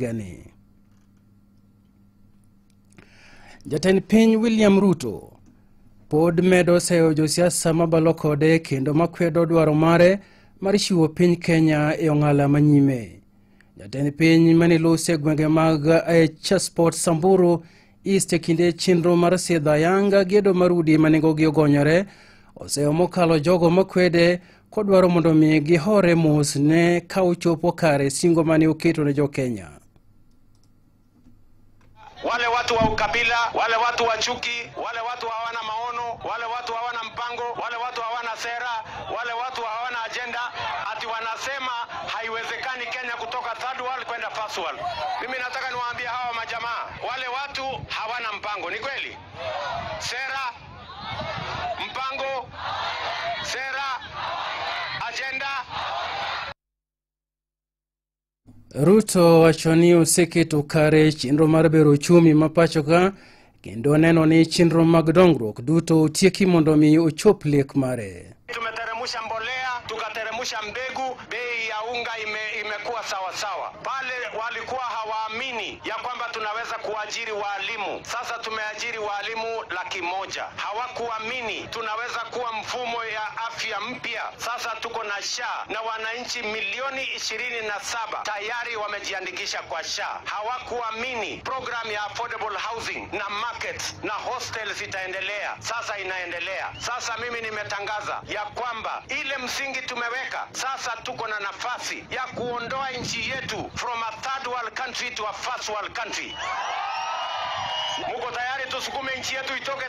Gani. Jatend piny William Ruto pod medo seyo josiasa mabalo kode kendo makwedo dwaro mare mar chiwo piny Kenya e ong'ala manyime. Jatend piny mane lose e gwenge mag Chasport Samburu East e kinde chenro mar sidho ayanga gedo mar udi ma nengogi ogonyore oseyo mokalo jogo makwede kodwaro mondo mi gihore mos ne ka ochopo kare singo mane oketo ne jo Kenya. Wale watu wa ukabila, wale watu wa chuki, wale watu hawana maono, wale watu hawana mpango, wale watu hawana sera, wale watu hawana agenda, ati wanasema haiwezekani Kenya kutoka third world kwenda first world. Mimi nataka niwaambie hawa majamaa, wale watu hawana mpango, ni kweli? Sera, mpango, sera, agenda. Ruto wacho ni oseketo kare chenro mar bero uchumi ma pacho ka kendo neno ni chenro mag dongruok duto otieki mondo mi ochop lek mare. Tumeteremusha mbolea, tukateremusha mbegu, bei ya unga imekuwa sawa sawa. Pale walikuwa hawaamini ya kwamba tunaweza kuajiri waalimu, sasa tumeajiri waalimu 100,000. Hawakuamini tunaweza kuwa mfumo ya afya mpya, sasa tuko na SHA na wananchi milioni 27 tayari wamejiandikisha kwa SHA. Hawakuamini program ya affordable housing na markets na hostels itaendelea, sasa inaendelea. Sasa mimi nimetangaza ya kwamba ile msingi tumeweka sasa, tuko na nafasi ya kuondoa nchi yetu from a third world country to a first world country. Muko tayari tusukume nchi yetu itoke